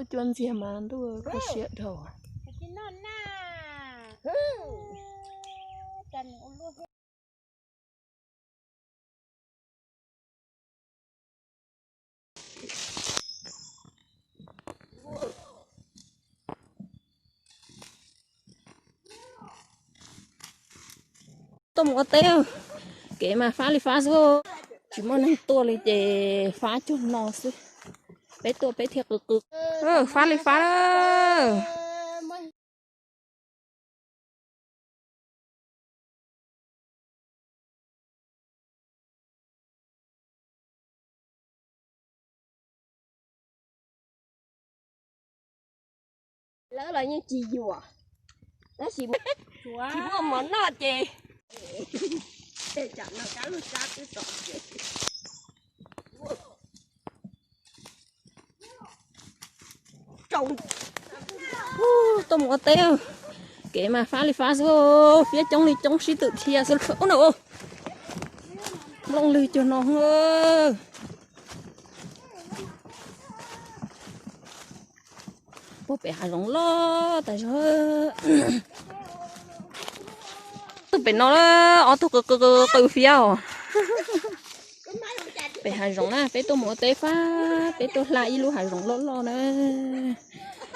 Cua ntxiag mas ntuj kho siab dhau. Tuaj mus ua teb, kev mas fab li fab xwb, tsis muaj neeg tuaj li ces fab cuag no xwb. Peb tuaj peb thiaj qw qw. Fab li fab. Lawv los yeej tsis yuam, tab sis tsis muaj mov noj ces. Tuaj mus ua teb, kev mas fab li fab xwb, fiab coob li coob sib twm dhia xwb. Ub no, nplooj lwg cuag no. Puag pem hav zoov loj tas zog. Tuaj pem no ob tug qw qw qw fiab os. Pem hav zoov na, peb tuaj mus ua teb fab, peb tuaj hla ib lub hav zoov loj loj na.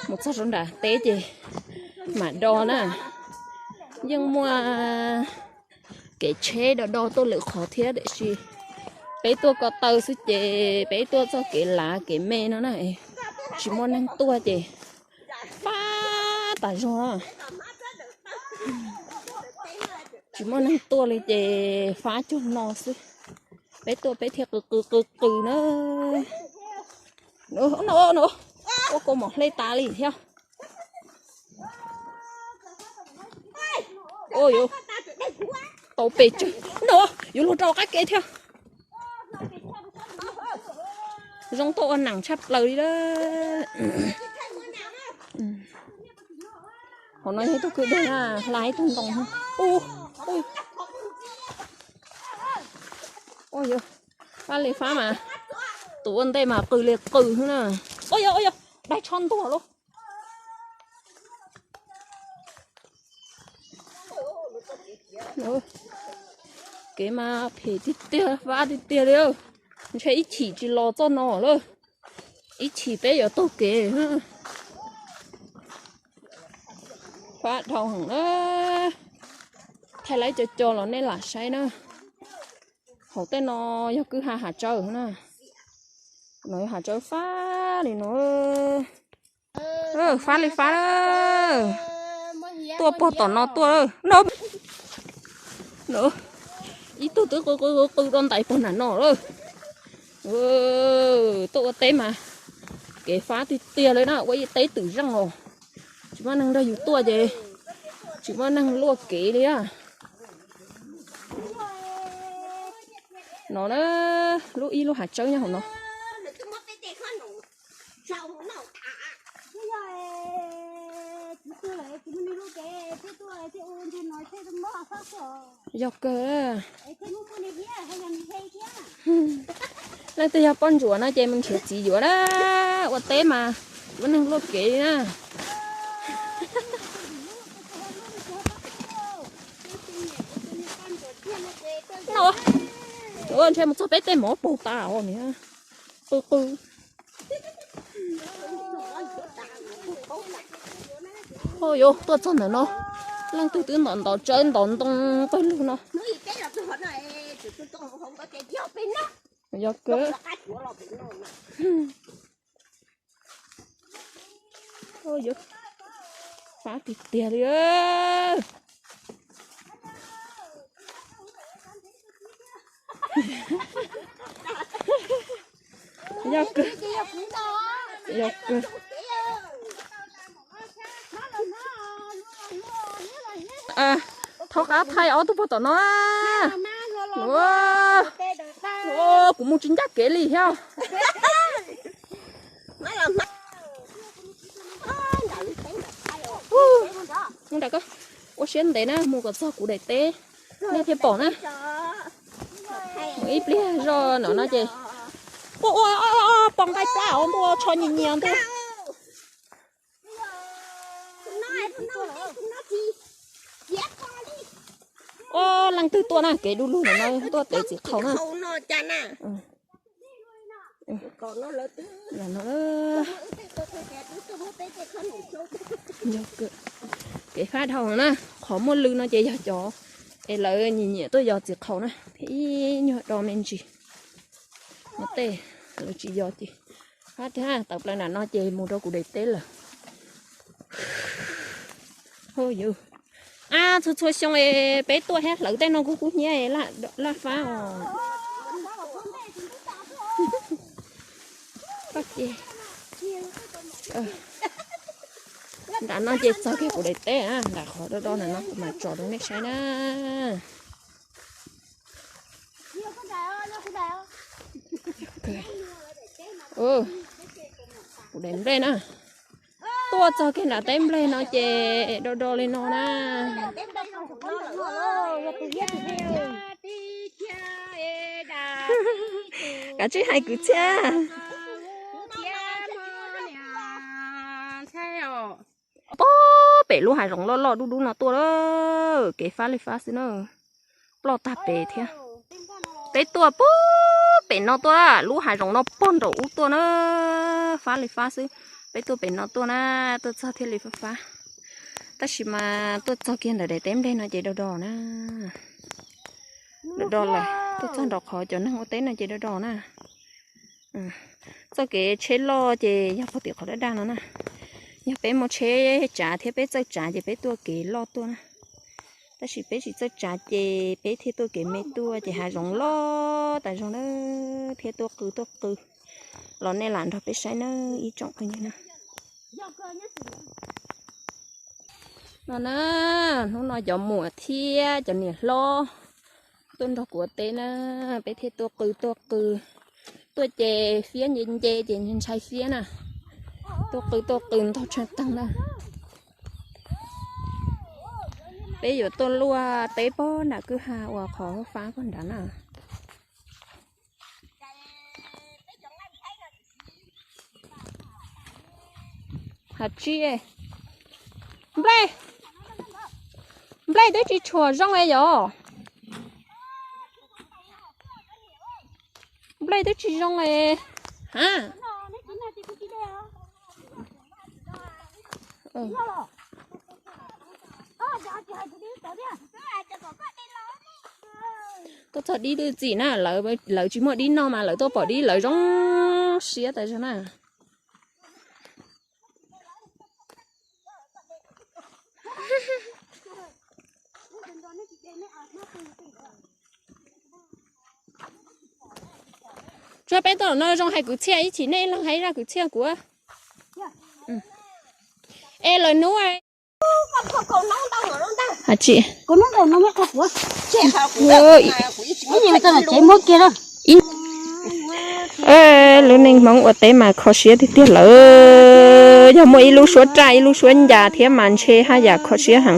Mus txog rau nram teb ces mam do na. Yeej muaj kev tsheb do do tuaj lwm qhov thiab tiam sis peb tuaj ko taw xwb ces peb tuaj txoj kev lav kev me no na, tsis muaj neeg tuaj ces fab tas zog. Tsis muaj neeg tuaj li ces fab cuag no xwb. Peb tuaj peb thiaj qw qw qw qw na. No, ua kua mom hle tas li thiab. Ua yuav tau pes tsawg no, yuav luag rau qab ke thiab. Zoo tuaj ua neej tshaj plaws li lawm. Hauv no yog ib tug kwj deg na, hla ib tug ntoo. Ua yog fab li fab mas, tus ua ntej mas qw li qw xwb na. Ua yog, ua yog, daig tsho ntuag lauj. Kev mas phem tiag tiag, fab tiag tiag li. Ntshe ib chim tsis los txoj no lawm, ib chim peb yuav taug kev. Fab dhau heev na. Thaij laib co co los nej lam saib na. Hauv tej no yog kwj ha hav tsawb na. No yog hav tsawb fab li no. Fab li fab. Tuaj pog tom no tuaj no. Ib tug twb qw qw qw rau ntais pog nram no lawm. Tuaj ua teb mas kev fab tiag tiag li na, ua ib teb twm zeej os. Tsis muaj neeg nrog yus tuaj ces tsis muaj neeg luaj kev li na. No na, lub ib lub hav tsawb nyob hauv no. Yog kawg. Leej twg yog poj ntsuam no ces mus nrhiav txiv yuav na, ua teb mas tsis muaj neeg luaj kev li na. No, ntshe mus txog peb tej mov puag tas os niam. Qw qw. Yuav tuaj txog ntawm no, leej twg twb ntov ntov tsawb ntov ntoo pawg lug no. Yog kawg. Fab tiag tiag li. Yog kawg. Yog kawg. Thov qab thaij ob tug pog tom no. Kuv mus tsis ncaj kev li thiab. Ua siab ntev na, mus kom txog kuv daim teb nej thiaj pom na. Mus ib pliag zoj no no ces ua ua pom nqaij plab ntua tsho nyias nyias ntua. Leej twg tuaj na, kev du lug ntawm no tuaj tev txiv qhaus na. Kev fab dhau na, qhov muaj lw no ces yog cov es lawv nyiam nyiam tuaj yos txiv qhaus na, thiab ib nyuag do me ntsis. Ua tej lawv tsis yos ces fab thiab. Tawm plaws nram no ces mus rau kuv daim teb lawm. Ab, txhua txhua xyoo es peb tuaj thiab hlawv tej no kuj kub hnyiab laj fab os. Nram no ces txog kiag kuv daim teb, nram qhov do do ntawm no kuv mam tsom rau nej saib na. Kuv daim nplej na, tuaj txog kiag nram teb nplej no ces do do li no na. Kav tsij hais kwv txhiaj. Puag pem lub hav zoov loj loj dub dub no tuaj, kev fab li fab xwb na. Ploj tag pem thiab. Peb tuaj puag pem no tuaj, lub hav zoov no pog nraum ub tuaj na. Fab li fab xwb. Peb tuaj pem no tuaj na, tuaj txog thiaj li fab fab. Tab sis mas tuaj txog kiag ntawm daim teb nplej no ces do do na. Do do lawm, tuaj txog nraum qhov cov neeg ua teb no ces do do na. Txoj kev tsheb loj ces yog puag tim qhov daj daj no na. Yog peb muaj tsheb tsav thiab peb txawj tsav ces peb tuaj kev loj tuaj na. Tab sis peb tsis txawj tsav ces peb thiaj tuaj kev me tuaj ces hav zoov loj tas zog na, thiaj tuaj qw tuaj qw. Los nej lam nrog peb saib na ib tsoom phooj ywg na. No na, hnub no cov muam thiab cov niam hlob tuaj nrog kuv ua teb na, peb thiaj tuaj qw tuaj qw. Tuaj ces fiab nce nce ces ntshai fiab na. Tuaj qw tuaj qw ntog tshaj tag na. Peb yuav tuaj luaj teb pog nram kwj ha uas qhov fab pog nrad na. Has tsi, nplej, nplej twb tsis tshuam zoo es yom. Nplej twb tsis zoo es. Ha. Tuaj txog dib twb txim na, lawv tsis muaj dib no mas lawv tuaj pom dib lawv zoo siab tas zog na. Tsuas peb tuaj no zoo hais kwv txhiaj ib chim nej ib leeg hais zaj kwv txhiaj kuv. Es lawv hnub Lub neej Hmoob ua teb mas kho siab tiag tiag lawm. Yog muaj ib lub suab raj ib lub suab ncas thiab mas ntshe haj yam kho siab heev.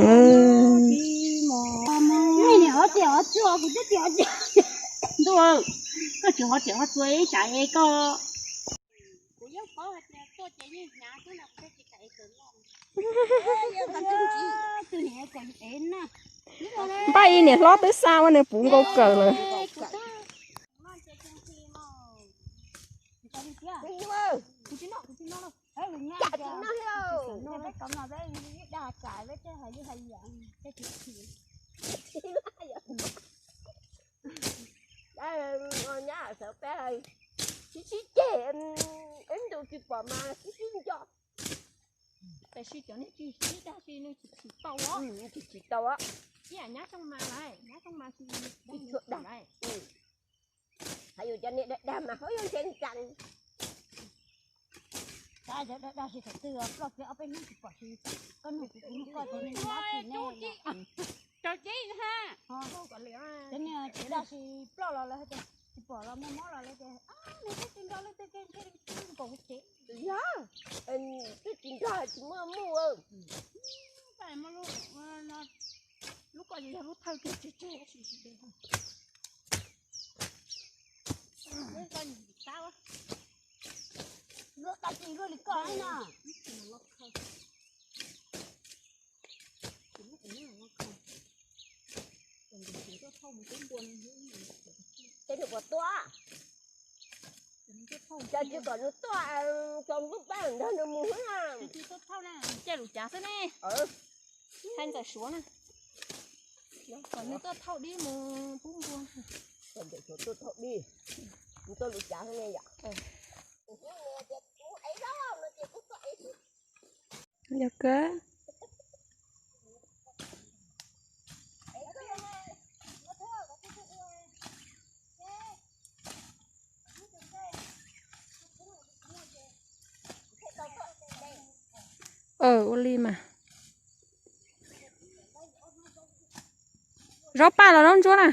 Npaj ib niam hlob twb xa ua nws puv nkaus kawm lawm. Sib sib ceg, ib ntus tsis pom mas sib sib nco. Tab sis cov niag tsis sib dag tsis nws tsis tau, tsis tsis tau. Ib yam nyab Xyooj Mas lawm, nyab Xyooj Mas tsis dag. Hais yus cov niag dag dag mas hauv yuav ntshe ntsees. Dag dag tsis thaum twg ploj kiag ob peb hnub tsis pom tsis, koj nug kuv kuv nug koj tsis ne. Cov niag tsis dag tsis ploj los lawv tias tsis pom los muaj mob los lawv tias nws twb tsis nrog leej twg kiag ntshe nkaum tsev. Yog, twb tsis nrog tsis muaj muj. Lub ko yog lub thawj kiag tseg tseg. Luaj tag kis luaj li koj na. Kom nws tuaj, tso nplooj pab nrog nws mus xwb na. Caij lus cav xwb ne. Thaij ntxawm suav na. Kom nws tuaj thauj dib mus pub npua. Kom ntxawm suav tuaj thauj dib, nws tuaj lus cav xwb ne yom. Yog kawg. Ua li mas. Zaub paj los zaub ntsuab na.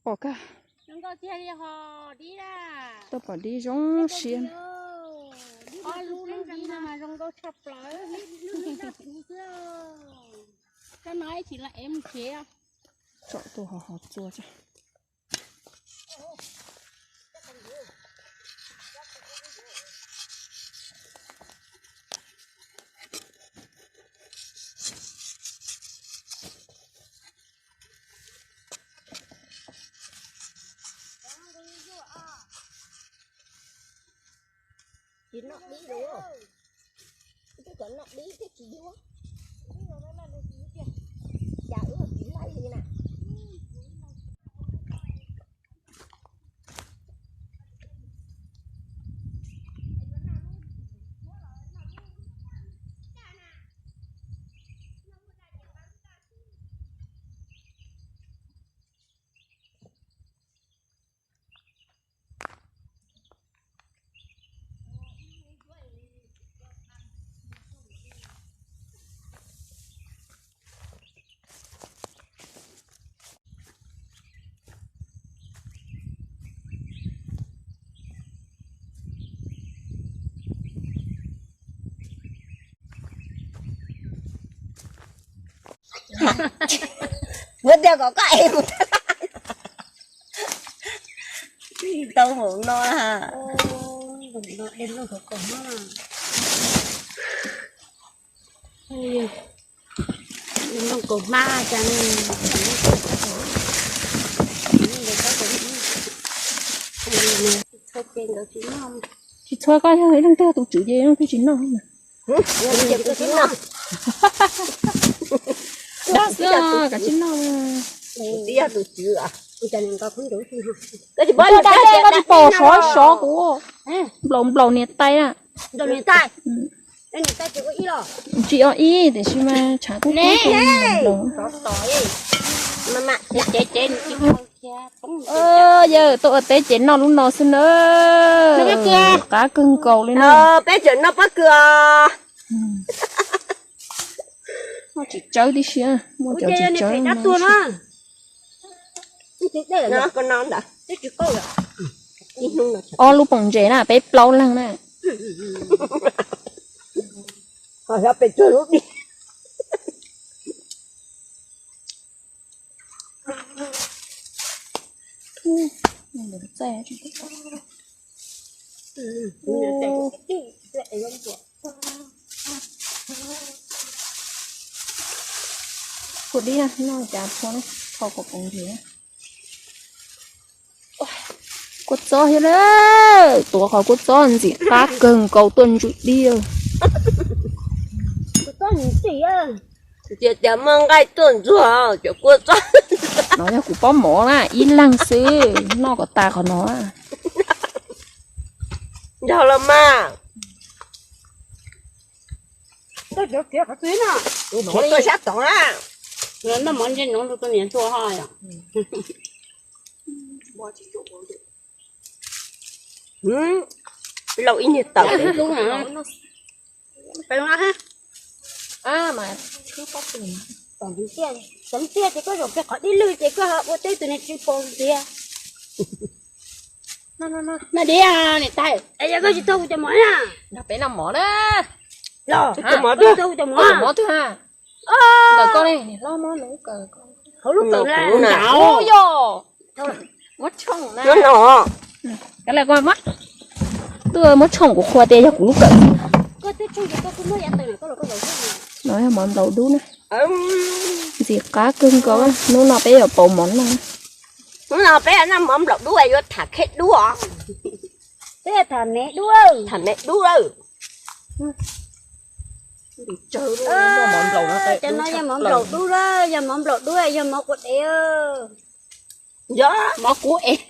Pom kag. Tuaj pom dib zoo siab. Tsom tus hov hov txua tso. Tsis noj dib los? Twb kom noj dib thiab tsis yuav. Cas wb tsis laij li na. Muab tiag kom koj ev mus. Tau hauv no ha. Nplooj kaus hmab cas ne. Tsis txhua, koj yog ib leeg twg tus tswv ces leej twg tsis noj. Noj xwb, kav tsij noj. Koj tsis pom sov sov kuv nplaum nplaum niam tais na. Tsis o ib tiam sis mas tshav kub kub. Yawg tuaj ua teb ces noj lub no xwb na. Qab kawg nkaus li na. Peb tseem noj pob kws. Noj tsis tsawb tib si, muaj cov tsis tsawb. Ob lub poom ntses na, peb plaub leeg na. Kua dib no cas phua, kho kom poom ntses. Kua txob thiab na, tuav qhov kua txob ntxim qab kawg nkaus tuaj ntsuj dib. Tias cas muaj nqaij tuaj ntxuag cov kua txob. No yog kuv pob mov na, ib leeg xwb, noj kom tas qhov no. Nrog los mas. Tuaj sab tod na. Noj mov ntse no rau tus niam ntua ho yom. Lauj ib niag tawm. Cov tiaj ces koj zaum kiag qhov dib lwj ces koj ho ua teb tus niag tsw pos tiag. No diam niam tais, es yog koj tsis tau kuv cov mov na. Nrog peb noj mov na. Los, koj tsis tau kuv cov mov. Mov twg a? Ntawm koj ne, niam hlob muab lub kawm. Hauv lub kawm na. Yog muab tshooj na. Koj la koj muab, tuaj muab tshooj kuv qhua tias yog kuv lub kawm. No yog mov nplaum dub na. Ntxim qab kawg nkaus, hnub no peb yuav pauv mov noj. Hnub no peb noj mov nplaum dub, yuav tham kheb dub os. Peb tham me dub, tham me dub lawm. Cov no yog mov nplaum dub lawm, yog mov nplaum dub, yog mov quav dev. Yog mov kuv ev,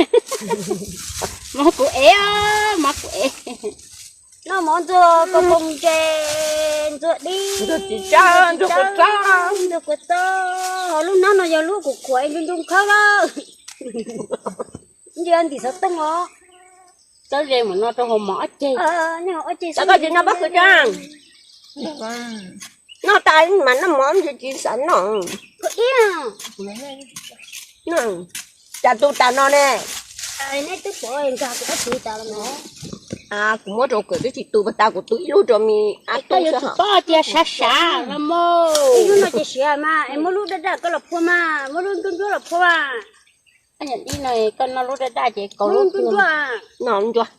mov kuv ev, mov kuv ev. Noj mov ntxuag kaus poom ntses, ntxuag dib, ntxuag kuv txob, ntxuag kuv txob. Ho lub hnab no yog lub kuv khuam ntsuj ntsuj khawb lawm. Ntsia ntim xov tooj os. Txawb ze mus no rau hauv mov ob ceg. Koj tsis noj pob kws tso. Noj tas mas noj mov ntsis tsis xav noj. Cas tus tas no ne? Kuv muab rau kawm twb tsis tu, tas kuv tu ib lub rau me ab tub xwb. Koj yuav tsum paub tias sav sav no mog. Ib lub no ces siav mas, es muab lub daj daj koj los phua mas, muab lub nruab nruab los phua mas. Koj noj lub daj daj ces kaus lub nruab nruab.